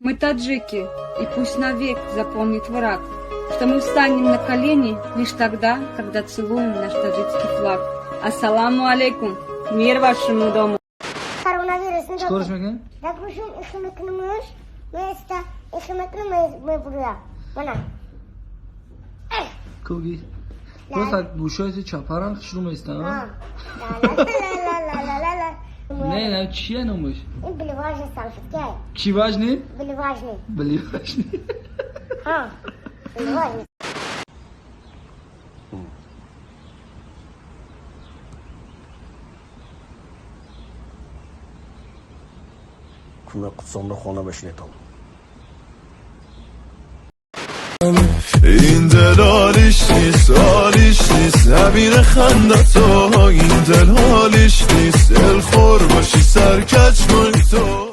Мы таджики, и пусть навек запомнит враг, что мы встанем на колени лишь тогда, когда целуем наш таджикский флаг. Ассаламу алейкум, мир вашему дому. Коронавирус. Чикораш мекунӣ? Да гӯшум ихи мекунумуш, места ихи мекунум, мебуря. Мана. Куги. Просто гӯшои ту чапаран хушрӯ местан. Ла ла ла ла ла ла. Не, не, чия номаш? Ин блеважный салфетка. Чӣ важный? Блеважный. Блеважный. Ҳа. Блеважный. Кӯмак қутсонда хона бишинетон. این دل حالیش نیست، حالیش نیست، نبینه خنده تو. این دل حالیش نیست، دلخور باشی سرکچ کنی تو.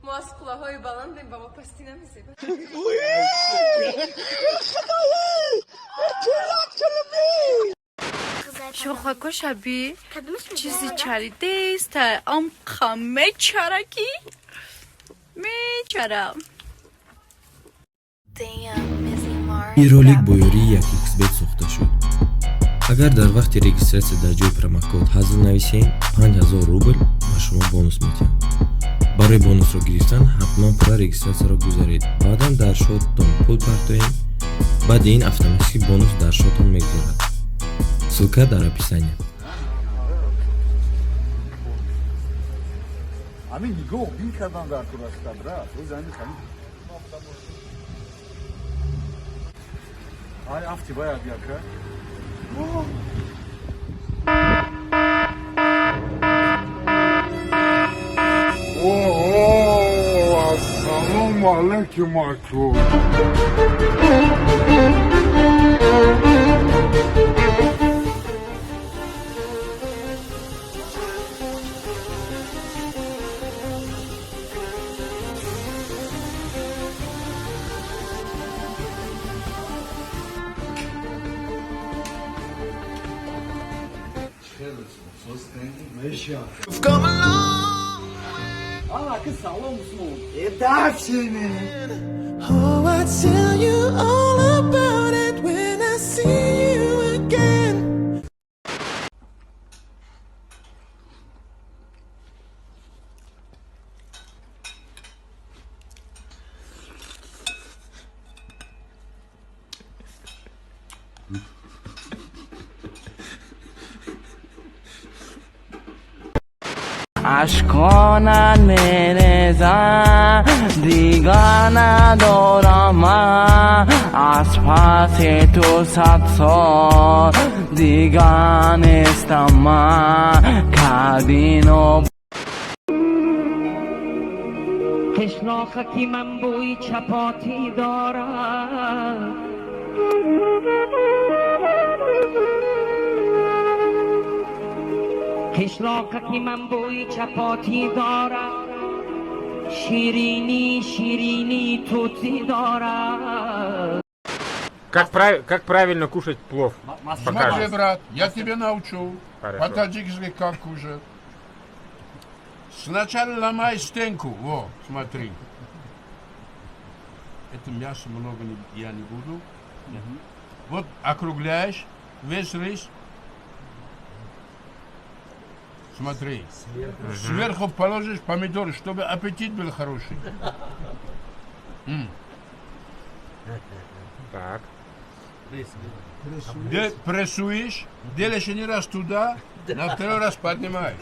Мо аз қуллаҳои баландем, ба мо пастӣ намезебад. Шохако шаби чизи чаридеста, амқа мечара ки мечара. Ин ролик бо ёрии 1xBet сохта шуд. Агар дар вақти регистратсия дар ҷои промокод ҳазл нависем, 5000 рубл ба шумо бонус медиҳанд. Барои бонусро гирифтан ҳатман пурра регистратсияро гузаред, баъдан дар шотон пул партоед. Баъди ин автоматически бонус дар шотон мегузарад. Ссылка дар описания. Ҳамин нигоҳ бин кардан дар кураста, брат. Оз ҳамин ҳамин. Ай, афти бояд яка. О, ассалому алейкум, аку. Come along. Ака, салом, Усмон. Э, дачини. Oh, I tell you all about it when I see you again. Ашкона мереза, дигар надорам, аз паси ту 100 сол дигар нестам ман кабино. Қишлоқаки ман бӯи чапотӣ дорад. Қишлоқаки ман бӯи чапотӣ дорад, ширинӣ, ширинӣ тутӣ дорад. Как правильно кушать плов? Смотри, Покажешь. брат, я тебе научу. Хорошо. По-таджикски как кушать. Сначала ломай стенку. Во, смотри. Это мясо много не, я не буду. Вот округляешь весь рис. Смотри. Сверху положишь помидоры, чтобы аппетит был хороший. Так. Прессуешь, делаешь один раз туда, на второй раз поднимай.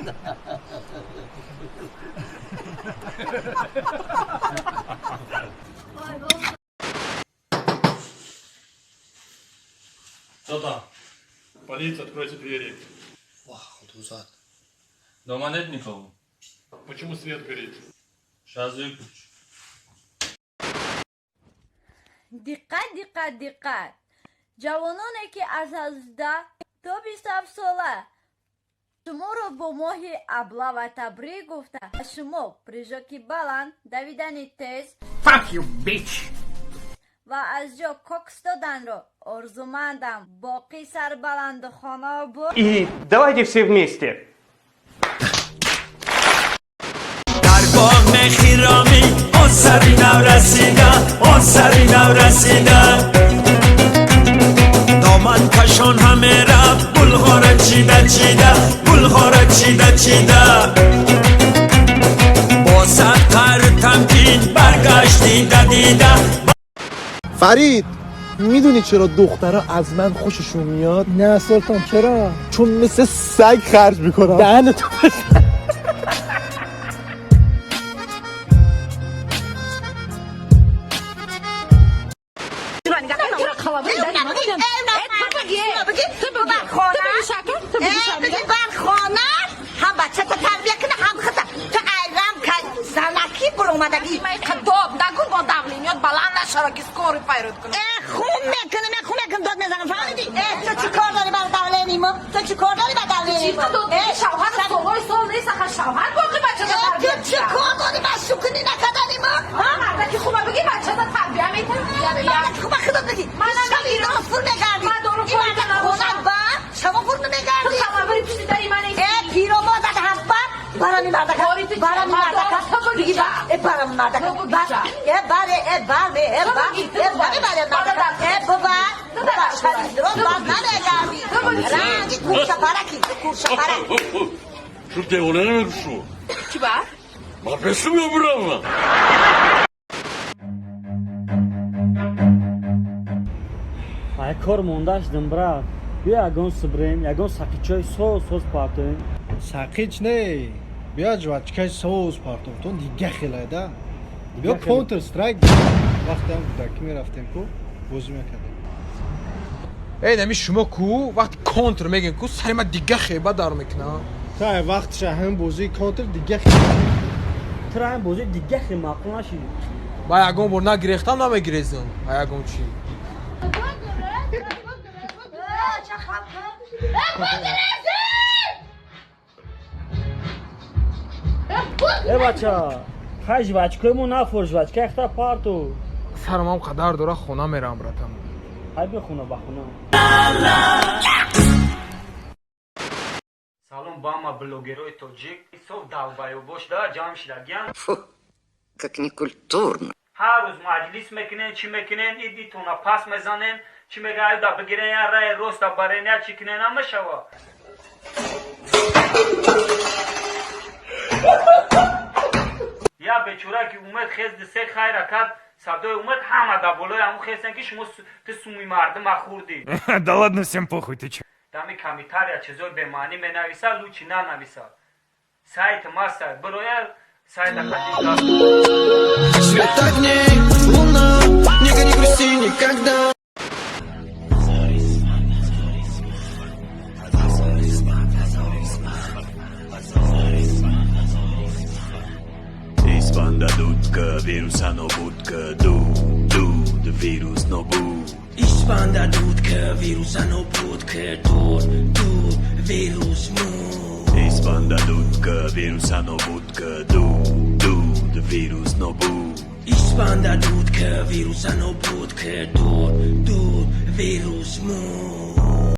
Кто там? Полиция, откройте двери. Худозад. Дома нет никого? Почему свет горит? Сейчас выключу. Диққат, диққат, диққат! Ҷавононе, ки аз 18 то 27 сола, шуморо бо моҳи аблава табрик гуфта, шумо прыжоки баланд, давидани тез Fuck you, bitch! ва аз ҷо кокс доданро орзумандам. Боқӣ сарбаланду хона. И давайте все вместе. Дар боғ мехиромӣ, он сари нав расида, он сари нав расида, доман кашон ҳаме рафт, гулҳора чида чида, гулҳора чида чида, бо сад қаҳру тамкин баргашт дида дида. فرید، میدونی چرا دخترها از من خوششون میاد؟ نه سلطان، چرا؟ چون مثل سگ خرج میکنم. دهن تو. هم بچه تا تربیه کنه هم خطا تو ایرم که زنکی برومدگی. Дод нагун, бо давление т баланд нашава, ки скорый пайрод кунам. خون میکنه، من خون میکنم، داد میزنم، فهمیدی؟ تو چی کار داری بر давление ما؟ تو چی کار داری بر давление ما؟ Дод шавҳар солҳои сол нест, аха, шавҳар боқи бачата тарбия. تو چی کار داری بر شوکنی نکردنی ما؟ Мардаки хуба бигӣ, бачата тарбия метавон. Мардаки хуба худат бигӣ. Ман шаби фур мегардӣ. Ман дору. Ин мардаки хонат ба шаба фур намегардӣ. Ту хабари пушти дари ман. Пиромо зад ҳафта барами мардака, барами мардака бигӣ, ба барами мардака, э баре, э баре, э ба, э баре, баре мардака, э баба, баба, шаби дроз баз намегардӣ, ранги куршапараки, куршапарак. Шу девона намешу. Чӣ ба? Ма бесум ёбурам. Ай кор монда шудам, брат. Биё, ягон сибрем, ягон сақичои соз соз партоем. Сақич не, биё жвачка и соз партом, то дига хелайда. Биё, Counter Strike, вақтам кӯдакӣ мерафтем ку, бозӣ мекардем. Эй, нами шумо ку вақти контр мегӯем ку, сари ма дига хеба дар мекунам. Та вақтша ҳам бозии контр дига хе. Тура ҳам бозии дига хе маъқул нашид. Ба ягон бор нагирехтам, намегирезам ба ягон чӣ. Э бача, хай, жвачка и мо нафор, жвачка яхта парту. Сарам қадар дора, хона мерам, братам. Хай, бихона, ба хона. Салом ба ҳама блогерои тоҷик. Исов долбоёб шуда ҷамъ шидагиян. Как некультурно. Ҳар рӯз маҷлис мекунен, чӣ мекунен, идитона пас мезанен, чӣ мега, аюда бигирен, я раи роста барен, я чӣ кунен, намешава. Я бечора ки умед хезди, се хайра кард, садои умед ҳама да болои ҳамун хестен, ки шумо ту суми мардума хӯрдӣ. Да ладно, всем похуй, ты чё? Дами комментария чизои бемаънӣ менависа, лучше нанависа. Сайт маса бироя, сайта. Свет огней, луна, не не грусти никогда. Испанда дудка, вируса нобудка, дуд, дуд, вирус нобуд. Испанда дудка, вируса нобудка, дуд, дуд, вирус муд. Испанда дудка, вируса нобудка, дуд, дуд, вирус нобуд. Испанда дудка, вируса нобудка, дуд, дуд, вирус муд.